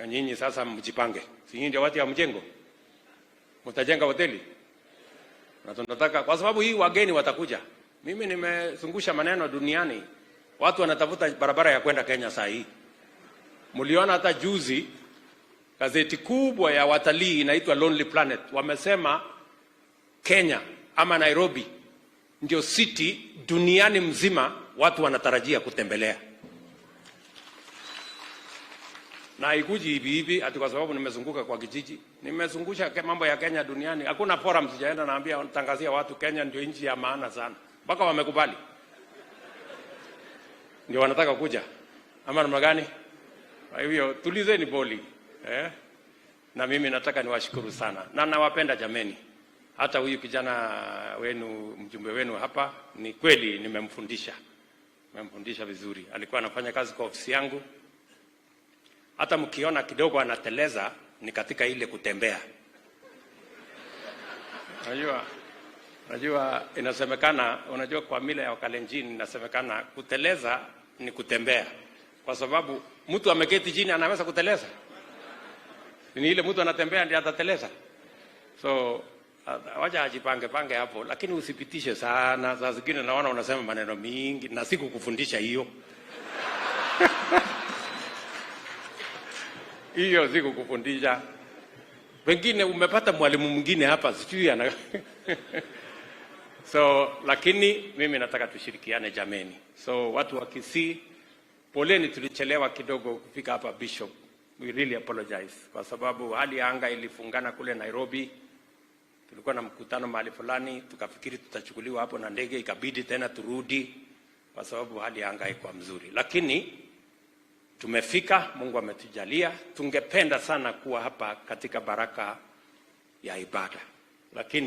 Nyinyi sasa mjipange, si nyinyi ndio watu ya mjengo, mtajenga hoteli na tunataka, kwa sababu hii wageni watakuja. Mimi nimezungusha maneno duniani, watu wanatafuta barabara ya kwenda Kenya saa hii. Mliona hata juzi gazeti kubwa ya watalii inaitwa Lonely Planet wamesema Kenya ama Nairobi ndio city duniani mzima watu wanatarajia kutembelea na haikuji hivi hivi ati kwa sababu nimezunguka kwa kijiji. Nimezungusha mambo ya Kenya duniani, hakuna forum sijaenda, naambia tangazia watu Kenya ndio nchi ya maana sana, mpaka wamekubali, ndio wanataka kuja ama namna gani? Kwa hivyo tulizeni boli eh? Na mimi nataka niwashukuru sana na nawapenda jameni. Hata huyu kijana wenu, mjumbe wenu hapa, ni kweli nimemfundisha, nimemfundisha vizuri. Alikuwa anafanya kazi kwa ofisi yangu hata mkiona kidogo anateleza ni katika ile kutembea. Unajua, unajua inasemekana, unajua kwa mila ya Wakalenjin inasemekana kuteleza ni kutembea, kwa sababu mtu ameketi chini anaweza kuteleza. Ni ile mtu anatembea ndiye atateleza. So wacha ajipange pange hapo, lakini usipitishe sana. Saa zingine naona unasema maneno mingi na sikukufundisha hiyo hiyo sikukufundisha. Pengine umepata mwalimu mwingine hapa, sijui ana so, lakini mimi nataka tushirikiane jameni. So watu wa Kisii, poleni, tulichelewa kidogo kufika hapa Bishop. We really apologize kwa sababu hali ya anga ilifungana kule Nairobi. Tulikuwa na mkutano mahali fulani, tukafikiri tutachukuliwa hapo na ndege, ikabidi tena turudi kwa sababu hali ya anga haikuwa mzuri, lakini tumefika. Mungu ametujalia. Tungependa sana kuwa hapa katika baraka ya ibada, lakini